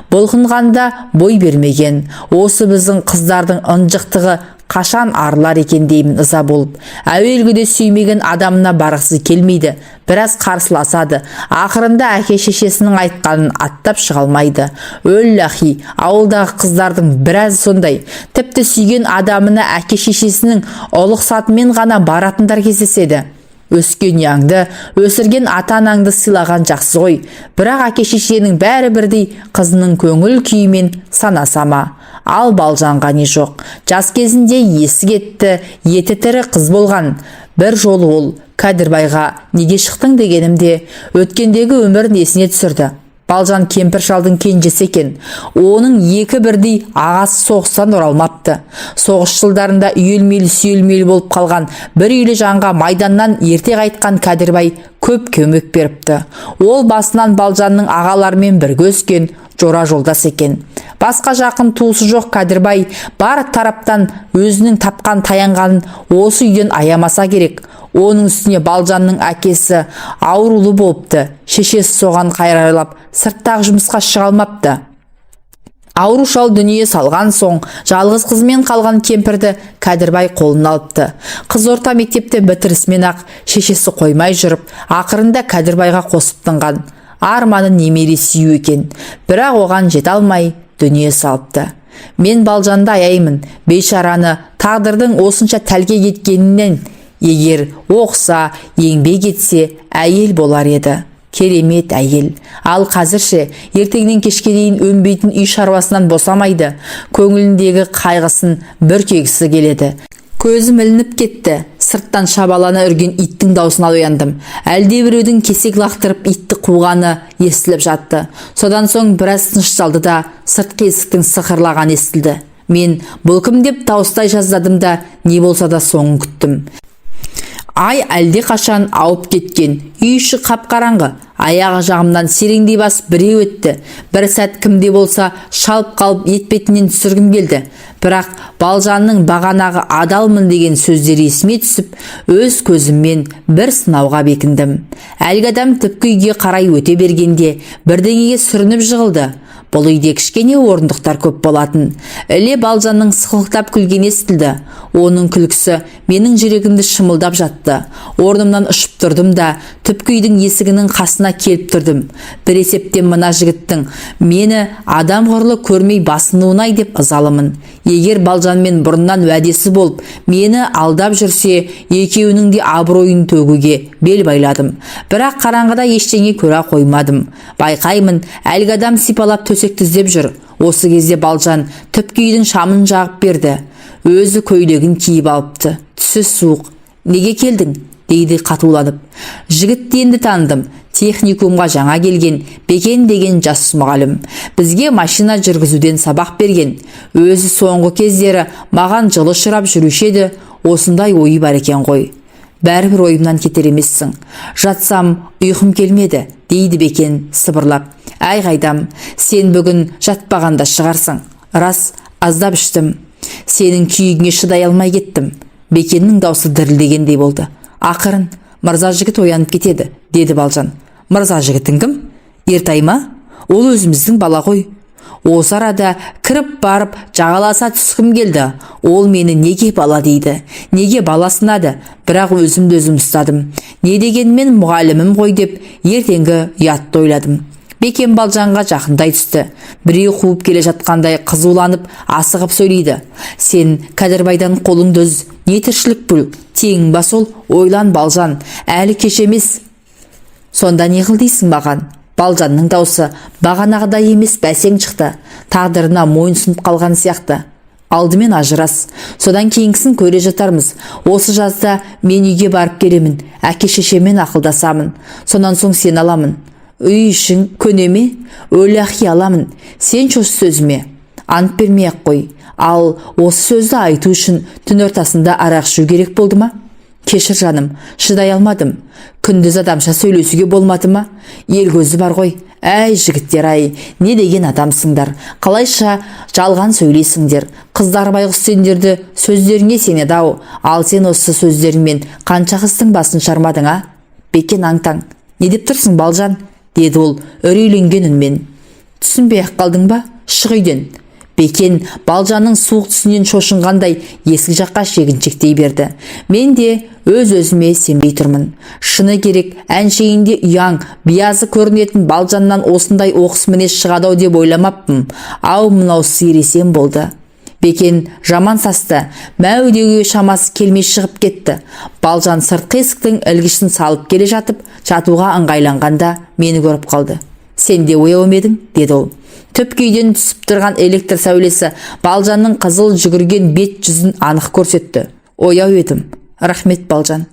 Бұлқынғанда бой бермеген. Осы біздің қыздардың ынжықтығы қашан арылар екен деймін ыза болып. Әуелгіде сүймеген адамына барғысы келмейді. Біраз қарсыласады. Ақырында әке шешесінің айтқанын аттап шыға алмайды. Өлләхи, ауылдағы қыздардың біраз сондай. Тіпті сүйген адамына әке шешесінің ұлықсатымен ғана баратындар кездеседі. Өскен ұяңды, өсірген ата-анаңды сыйлаған жақсы ғой. Бірақ әке шешенің бәрі бірдей қызының көңіл күйімен санаса ма? Ал Балжанға не жоқ. Жас кезінде есі кетті, еті тірі қыз болған. Бір жолы ол Кәдірбайға неге шықтың дегенімде өткендегі өмірін есіне түсірді. Балжан кемпір шалдың кенжесі екен. Оның екі бірдей ағасы соғыстан оралмапты. Соғыс жылдарында үйелмелі сүйелмелі болып қалған бір үйлі жанға майданнан ерте қайтқан Кәдірбай көп көмек беріпті. Ол басынан Балжанның ағаларымен бірге өскен жора жолдас екен. Басқа жақын туысы жоқ Кәдірбай бар тараптан өзінің тапқан таянғанын осы үйден аямаса керек. Оның үстіне Балжанның әкесі аурулы болыпты. Шешесі соған қайралап сырттағы жұмысқа шыға алмапты. Ауру шал дүние салған соң жалғыз қызымен қалған кемпірді Кәдірбай қолына алыпты. Қыз орта мектепті бітірісімен ақ шешесі қоймай жүріп, ақырында Кәдірбайға қосып тынған. Арманы немере сүю екен. Бірақ оған жете алмай дүние салыпты. Мен Балжанды аяймын. Бейшараны тағдырдың осынша тәлкек еткенінен егер оқса, еңбек етсе, әйел болар еді. Керемет әйел. Ал қазірше ертеңнен кешке дейін өнбейтін үй шаруасынан босамайды. Көңіліндегі қайғысын бүркегісі келеді. Көзім ілініп кетті. Сырттан шабалана үрген иттің даусына ояндым. Әлде біреудің кесек лақтырып итті қуғаны естіліп жатты. Содан соң біраз тынышталды да сыртқы есіктің сықырлағаны естілді. Мен бұл кім деп дауыстай жаздадым да, не болса да соңын күттім. Ай әлде қашан ауып кеткен. Үй іші қап-қараңғы. Аяғы жағымнан сереңдей басып біреу өтті. Бір сәт кімде болса шалып қалып етпетінен түсіргім келді. Бірақ Балжанның бағанағы адалмын деген сөздері есіме түсіп, өз көзіммен бір сынауға бекіндім. Әлгі адам түпкі үйге қарай өте бергенде бірдеңеге сүрініп жығылды. Бұл үйде кішкене орындықтар көп болатын. Іле Балжанның сықылықтап күлгені естілді. Оның күлкісі менің жүрегімді шымылдап жатты. Орнымнан ұшып тұрдым да, түпкі үйдің есігінің қасына келіп тұрдым. Бір есептен мына жігіттің мені адам құрлы көрмей басынуын-ай деп ызалымын. Егер Балжанмен бұрыннан уәдесі болып, мені алдап жүрсе, екеуінің де абыройын төгуге бел байладым. Бірақ қараңғыда ештеңе көре қоймадым. Байқаймын, әлгі адам сипалап төсек іздеп жүр. Осы кезде Балжан түпкі үйдің шамын жағып берді. Өзі көйлегін киіп алыпты. Түсі суық. Неге келдің? Дейді қатуланып. Жігітті енді таныдым. Техникумға жаңа келген Бекен деген жас мұғалім. Бізге машина жүргізуден сабақ берген. Өзі соңғы кездері маған жылы ұшырап жүруші еді. Осындай ойы бар екен ғой. Бәрібір ойымнан кетер емессің. Жатсам, ұйқым келмеді, дейді Бекен сыбырлап. Әй қайдам, сен бүгін жатпағанда шығарсың. Рас, аздап іштім. Сенің күйігіңе шыдай алмай кеттім. Бекеннің даусы дірілдегендей болды. Ақырын, мырза жігіт оянып кетеді, деді Балжан. Мырза жігітің кім? Ертай ма? Ол өзіміздің бала ғой. Осы арада кіріп барып жағаласа түскім келді. Ол мені неге бала дейді, неге баласынады, бірақ өзімді өзім ұстадым. Не дегенмен мұғалімім ғой деп ертеңгі ұятты ойладым. Бекен Балжанға жақындай түсті. Біреу қуып келе жатқандай қызуланып, асығып сөйлейді. Сен Кәдірбайдан қолыңды үз. Не тіршілік бұл? Тең ба сол? Ойлан, Балжан, әлі кеш емес. Сонда не қыл дейсің маған? Балжанның даусы бағанағыдай емес, бәсең шықты. Тағдырына мойынсұнып қалған сияқты. Алдымен ажырас. Содан кейінгісін көре жатармыз. Осы жазда мен үйге барып келемін. Әке шешеммен ақылдасамын. Сонан соң сен аламын. Үй ішің көне ме? Өләхи аламын. Сен осы сөзіме. Ант бермей-ақ қой. Ал осы сөзді айту үшін түн ортасында арақ ішу керек болды ма? Кешір, жаным, шыдай алмадым. Күндіз адамша сөйлесуге болмады ма? Ел көзі бар ғой. Әй, жігіттер ай, не деген адамсыңдар? Қалайша жалған сөйлейсіңдер? Қыздар байғұс сендерді сөздеріңе сенеді ау. Ал сен осы сөздеріңмен қанша қыздың басын шармадың, а? Бекен аң-таң. Не деп тұрсың, Балжан? Деді ол үрейленген үнмен. Түсінбей ақ қалдың ба? Шық үйден. Бекен Балжанның суық түсінен шошынғандай есік жаққа шегіншектей берді. Мен де өз-өзіме сенбей тұрмын. Шыны керек, әншейінде ұяң, биязы көрінетін Балжаннан осындай оқыс мінез шығады ау деп ойламаппын. Ау, мынау сиыр есен болды. Бекен жаман састы, мәу деуге шамасы келмей шығып кетті. Балжан сыртқы есіктің ілгішін салып келе жатып, жатуға ыңғайланғанда мені көріп қалды. Сен де ояу ма едің? Деді ол. Түпкі үйден түсіп тұрған электр сәулесі Балжанның қызыл жүгірген бет жүзін анық көрсетті. Ояу едім. Рахмет, Балжан.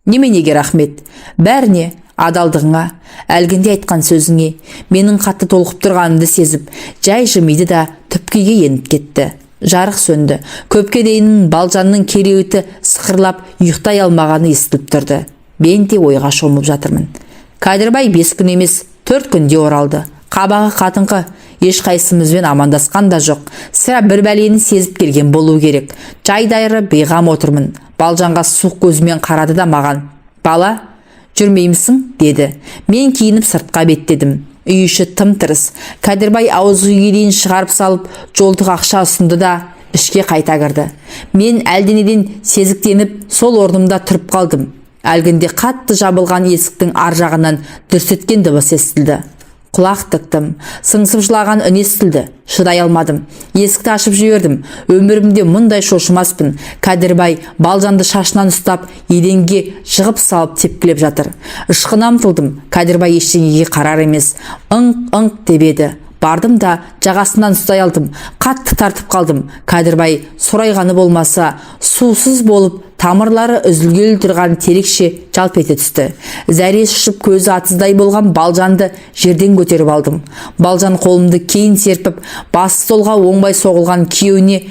Неменеге рахмет? Бәріне, адалдығыңа, әлгінде айтқан сөзіңе. Менің қатты толқып тұрғанымды сезіп, жай жымиды да түпкі үйге еніп кетті. Жарық сөнді. Көпке дейін Балжанның кереуеті сықырлап ұйықтай алмағаны естіліп тұрды. Мен де ойға шомып жатырмын. Кәдірбай 5 күн емес, 4 күнде оралды. Қабағы қатыңқы, ешқайсымызбен амандасқан да жоқ. Сірә бір бәлені сезіп келген болу керек. Жайдайры бейғам отырмын. Балжанға суық көзімен қарады да маған: «Бала, жүрмеймісің?» – деді. Мен киініп сыртқа беттедім. Үй іші тым-тырыс. Кәдірбай ауыз үйге дейін шығарып салып, жолдық ақша ұсынды да ішке қайта кірді. Мен әлденеден сезіктеніп, сол орнымда тұрып қалдым. Әлгінде қатты жабылған есіктің ар жағынан дүрс еткен дыбыс естілді. Құлақ тіктім. Сыңсып жылаған үн естілді. Шыдай алмадым. Есікті ашып жібердім. Өмірімде мұндай шошымаспын. Кәдірбай Балжанды шашынан ұстап, еденге жығып салып тепкілеп жатыр. Ышқына ұмтылдым. Кәдірбай ештеңеге қарар емес. Ыңқ, ыңқ деп еді. Бардым да жағасынан ұстай алдым. Қатты тартып қалдым. Кәдірбай сорайғаны болмаса, сусыз болып тамырлары үзілгелі тұрған терекше жалп ете түсті. Зәресі ұшып, көзі атыздай болған Балжанды жерден көтеріп алдым. Балжан қолымды кейін серпіп, басы столға оңбай соғылған күйеуіне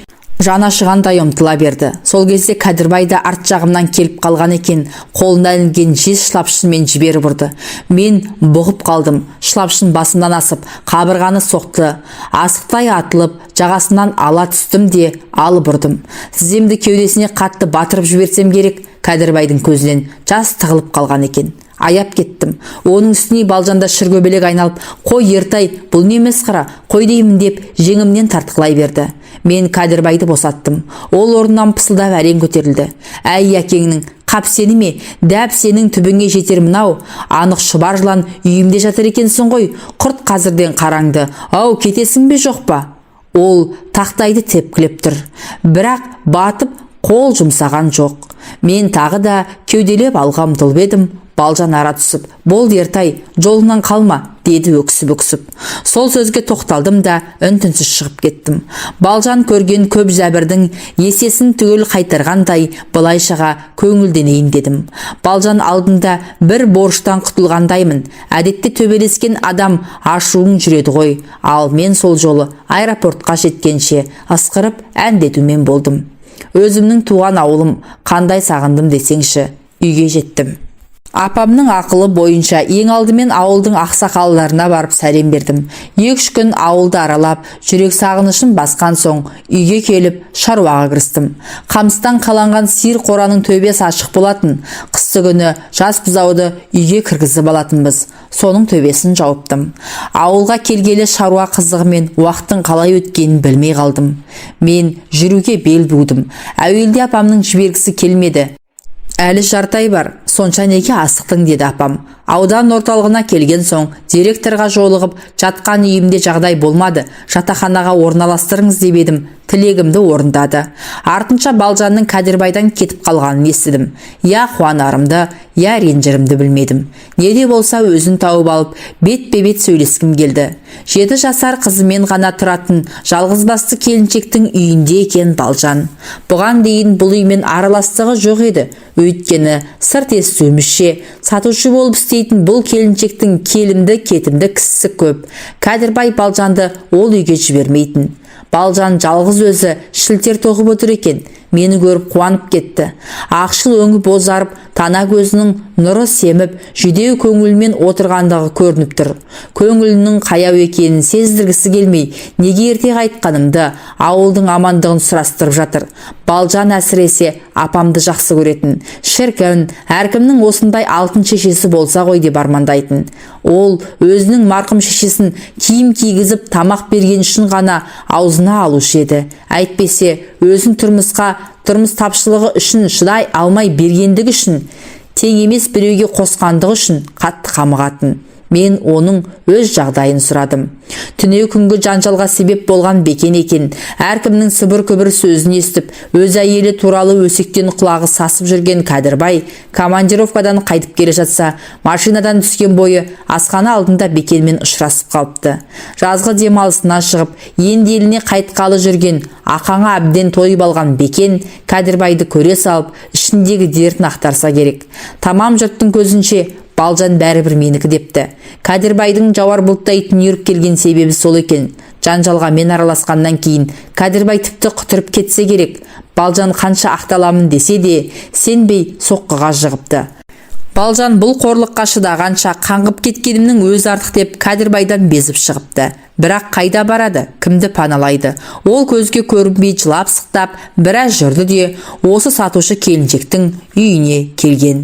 жаны ашығандай ұмтыла берді. Сол кезде Кәдірбай да арт жағымнан келіп қалған екен, қолына ілінген жез шылапшынмен жіберіп ұрды. Мен бұғып қалдым. Шылапшын басымнан асып, қабырғаны соқты. Асықтай атылып, жағасынан ала түстім де алып ұрдым. Тіземді кеудесіне қатты батырып жіберсем керек, Кәдірбайдың көзінен жас тығылып қалған екен. Аяп кеттім. Оның үстіне Балжанда шыргөбелек айналып, «Қой, Ертай, бұл не масқара, қой деймін», – деп жеңімнен тартқылай берді. Мен Кәдірбайды босаттым. Ол орнынан пысылдап әрең көтерілді. Әй, әкеңнің қап сені ме, дәп сенің түбіңе жетер мынау. Анық шұбар жылан үйімде жатыр екенсің ғой. Құрт қазірден қараңды. Ау, кетесің бе, жоқ па? Ол тақтайды тепкілеп тұр. Бірақ батып қол жұмсаған жоқ. Мен тағы да кеуделеп алға ұмтылып едім. Балжан ара түсіп, «Болды, Ертай, жолыңнан қалма», – деді өксіп-өксіп. Сол сөзге тоқталдым да үн-түнсіз шығып кеттім. Балжан көрген көп зәбірдің есесін түгел қайтарғандай былайшаға көңілденейін дедім. Балжан алдында бір борыштан құтылғандаймын. Әдетте төбелескен адам ашуың жүреді ғой. Ал мен сол жолы аэропортқа жеткенше ысқырып әндетумен болдым. Өзімнің туған ауылым қандай сағындым десеңші, үйге жеттім. Апамның ақылы бойынша ең алдымен ауылдың ақсақалдарына барып сәлем бердім. 2-3 күн ауылды аралап, жүрек сағынышын басқан соң үйге келіп шаруаға кірістім. Қамыстан қаланған сиыр қораның төбесі ашық болатын. Қысты күні жас бұзауды үйге кіргізіп алатынбыз. Соның төбесін жауыптым. Ауылға келгелі шаруа қызығымен уақыттың қалай өткенін білмей қалдым. Мен жүруге бел будым. Әуелде апамның жібергісі келмеді. Әлі жарты ай бар, сонда Сонша неге асықтың?» – деді апам. Аудан орталығына келген соң директорға жолығып, жатқан үйімде жағдай болмады, жатақханаға орналастырыңыз деп едім, тілегімді орындады. Артынша Балжанның Кәдірбайдан кетіп қалғанын естідім. Я қуанарымды, я ренжірімді білмедім. Не де болса, өзін тауып алып, бетпе-бет сөйлескім келді. 7 жасар қызымен ғана тұратын жалғызбасты келіншектің үйінде екен Балжан. Бұған дейін бұл үймен араластығы жоқ еді. Өйткені сырт естуімізше, сатушы болып істейтін бұл келіншектің келімді кетімді кісісі көп. Кәдірбай Балжанды ол үйге жібермейтін. Балжан жалғыз өзі шілтер тоқып отыр екен. Мені көріп қуанып кетті. Ақшыл өңі бозарып, тана көзінің нұры семіп, жүдеу көңілмен отырғандығы көрініп тұр. Көңілінің қаяу екенін сездіргісі келмей, неге ерте қайтқанымды, ауылдың амандығын сұрастырып жатыр. Балжан әсіресе апамды жақсы көретін. Шіркін, әркімнің осындай алтын шешесі болса ғой деп армандайтын. Ол өзінің марқұм шешесін киім кигізіп, тамақ берген үшін ғана аузына алушы еді. Әйтпесе өзін тұрмыс тапшылығы үшін шыдай алмай бергендігі үшін, тең емес біреуге қосқандығы үшін қатты қамығатын. Мен оның өз жағдайын сұрадым. Түнеу күнгі жанжалға себеп болған Бекен екен. Әркімнің сыбыр-күбір сөзін естіп, өз әйелі туралы өсектен құлағы сасып жүрген Кәдірбай командировкадан қайтып келе жатса, машинадан түскен бойы асхана алдында Бекенмен ұшырасып қалыпты. Жазғы демалысына шығып, енді еліне қайтқалы жүрген, ақаңа әбден тойып алған Бекен Кәдірбайды көре салып, ішіндегі дертін ақтарса керек. Тамам жұрттың көзінше «Балжан бәрібір менікі» депті. Кәдірбайдың жауар бұлттай түнеріп келген себебі сол екен. Жанжалға мен араласқаннан кейін Кәдірбай тіпті құтырып кетсе керек. Балжан қанша ақталамын десе де, сенбей соққыға жығыпты. Балжан бұл қорлыққа шыдағанша қаңғып кеткенімнің өзі артық деп Кәдірбайдан безіп шығыпты. Бірақ қайда барады, кімді паналайды? Ол көзге көрінбей жылап сықтап біраз жүрді де, осы сатушы келіншектің үйіне келген.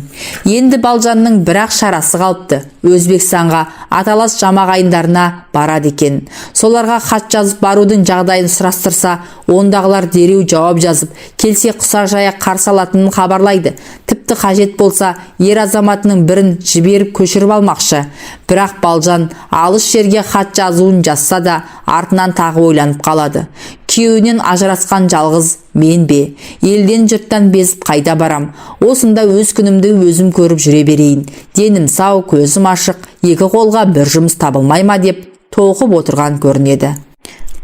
Енді Балжанның бір-ақ шарасы қалыпты. Өзбекстанға аталас жамағайындарына барады екен. Соларға хат жазып, барудың жағдайын сұрастырса, ондағылар дереу жауап жазып, келсе құшақ жая қарсы алатынын хабарлайды. Тіпті қажет болса, ер азаматының бірін жіберіп көшіріп алмақшы. Бірақ Балжан алыс жерге хат жазуын жазса да, артынан тағы ойланып қалады. Күйеуінен ажырасқан жалғыз мен бе? Елден, жұрттан безіп қайда барам? Осында өз күнімді өзім көріп жүре берейін. Денім сау, көзім ашық, екі қолға бір жұмыс табылмай ма деп тоқып отырған көрінеді.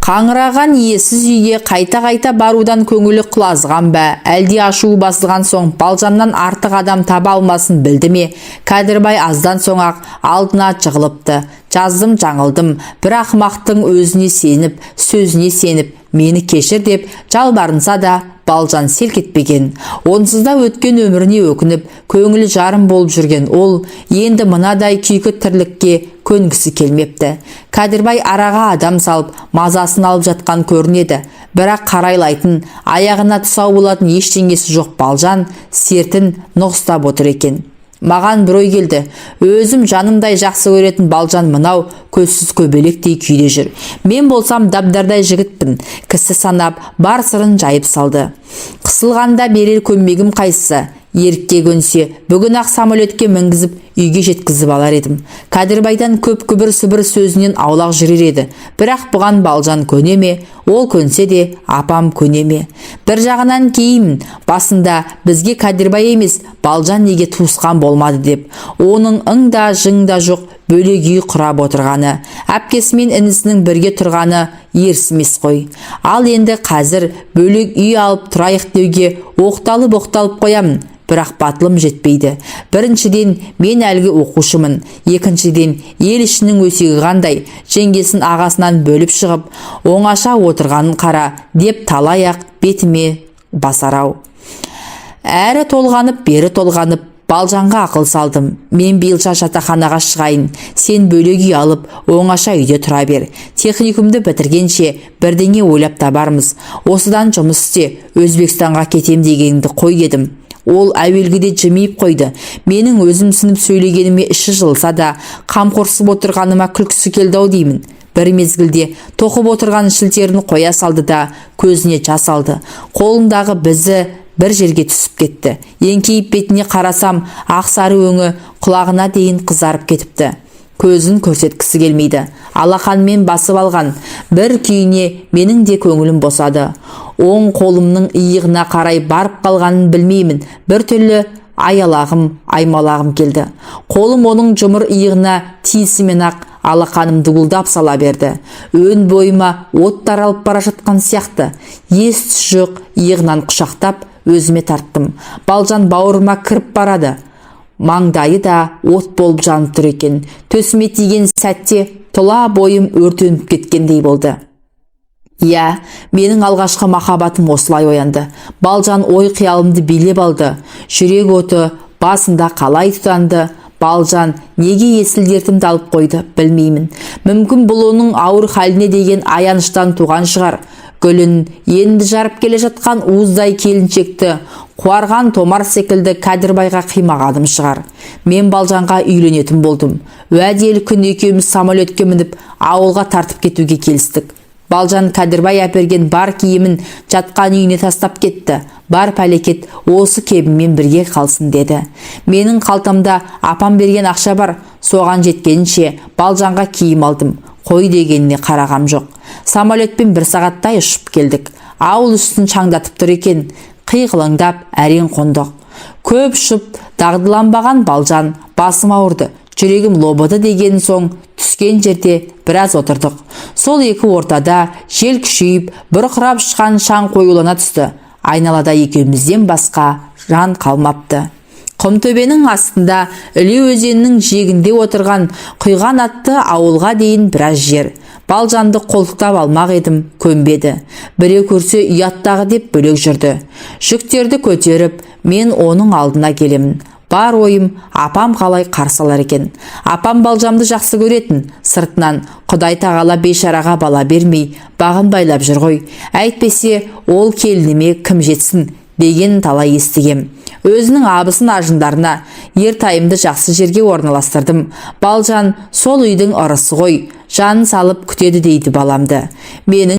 Қаңыраған иесіз үйге қайта-қайта барудан көңілі құлазыған ба, әлде ашуы басылған соң Балжаннан артық адам таба алмасын білді ме, Кәдірбай аздан соң-ақ алдына жығылыпты. «Жаздым, жаңылдым, бір ақымақтың өзіне сеніп, сөзіне сеніп, мені кешір», – деп жалбарынса да, Балжан селк етпеген. Онсыз да өткен өміріне өкініп, көңілі жарым болып жүрген ол енді мынадай күйкі тірлікке көнгісі келмепті. Кәдірбай араға адам салып, мазасын алып жатқан көрінеді. Бірақ қарайлайтын, аяғына тұсау болатын ештеңесі жоқ Балжан сертін нық ұстап отыр екен. Маған бір ой келді. Өзім жанымдай жақсы көретін Балжан мынау көзсіз көбелектей күйде жүр. Мен болсам дабдардай жігітпін. Кісі санап, бар сырын жайып салды. Қысылғанда берер көмегім қайсысы? Ерікке көнсе, бүгін ақ самолетке мінгізіп, үйге жеткізіп алар едім. Кәдірбайдан көп күбір сыбыр сөзінен аулақ жүрер еді. Бірақ бұған Балжан көне ме? Ол көнсе де, апам көне ме? Бір жағынан кейімін. Басында бізге Кәдірбай емес, Балжан неге туысқан болмады деп. Оның ың да жың да жоқ бөлек үй құрап отырғаны, әпкесі мен інісінің бірге тұрғаны ерсі емес қой. Ал енді қазір бөлек үй алып тұрайық деуге оқталып-оқталып қоямын. Бірақ батылым жетпейді. Біріншіден, мен әлгі оқушымын. Екіншіден, ел ішінің өсегі қандай, жеңгесін ағасынан бөліп шығып, оңаша отырғанын қара деп талай-ақ бетіме басар-ау. Әрі толғанып, бері толғанып, Балжанға ақыл салдым. «Мен биылша жатақханаға шығайын, сен бөлек үй алып, оңаша үйде тұра бер. Техникумды бітіргенше бірдеңе ойлап табармыз. Осыдан жұмыс істе, Өзбекстанға кетем дегеніңді қой», – дедім. Ол әуелгіде жымиып қойды. Менің өзімсініп сөйлегеніме іші жылыса да, қамқорсып отырғаныма күлкісі келді ау деймін. Бір мезгілде тоқып отырған шілтерін қоя салды да, көзіне жас алды. Қолындағы бізі бір жерге түсіп кетті. Еңкейіп бетіне қарасам, ақсары өңі құлағына дейін қызарып кетіпті. Көзін көрсеткісі келмейді. Алақанмен басып алған бір күйіне менің де көңілім босады. Оң қолымның иығына қарай барып қалғанын білмеймін. Бір түрлі аялағым, аймалағым келді. Қолым оның жұмыр иығына тиісімен ақ алақаным дуылдап сала берді. Өн бойыма от таралып бара жатқан сияқты. Ес түс жоқ, иығынан құшақтап өзіме тарттым. Балжан бауырыма кіріп барады. Маңдайы да от болып жанып тұр екен. Төсіме тиген сәтте тұла бойым өртеніп кеткендей болды. Иә, менің алғашқы махаббатым осылай оянды. Балжан ой қиялымды билеп алды. Жүрек оты басында қалай тұтанды? Балжан неге есіл дертімді алып қойды, білмеймін. Мүмкін, бұл оның ауыр халіне деген аяныштан туған шығар. Гүлін енді жарып келе жатқан уыздай келіншекті қуарған томар секілді Кәдірбайға қимағаным шығар. Мен Балжанға үйленетін болдым. Уәделі күн екеуміз самолетке мініп, ауылға тартып кетуге келістік. Балжан Кәдірбай әперген бар киімін жатқан үйіне тастап кетті. Бар пәлекет осы кебіммен бірге қалсын деді. Менің қалтамда апам берген ақша бар, соған жеткенше Балжанға киім алдым. Қой дегеніне қарағам жоқ. Самолетпен бір сағаттай ұшып келдік. Ауыл үстін шаңдатып тұр екен. Қиқылыңдап әрең қондық. Көп ұшып дағдыланбаған Балжан басым ауырды, жүрегім лобыды деген соң түскен жерде біраз отырдық. Сол екі ортада жел күшейіп, бұрқырап ұшқан шаң қоюлана түсті. Айналада екеумізден басқа жан қалмапты. Құмтөбенің астында, Іле өзенінің жиегінде отырған Құйған атты ауылға дейін біраз жер. Балжанды қолтықтап алмақ едім, көнбеді. Біреу көрсе ұяттағы деп бөлек жүрді. Жүктерді көтеріп, мен оның алдына келемін. Бар ойым: апам қалай қарсы алар екен? Апам Балжанды жақсы көретін. Сыртынан «Құдай тағала бейшараға бала бермей, бағын байлап жүр ғой. Әйтпесе, ол келініме кім жетсін?» деген талай естігем. Өзінің абысын ажындарына Ертайымды жақсы жерге орналастырдым. Балжан сол үйдің ырысы ғой, жанын салып күтеді дейді баламды. Менің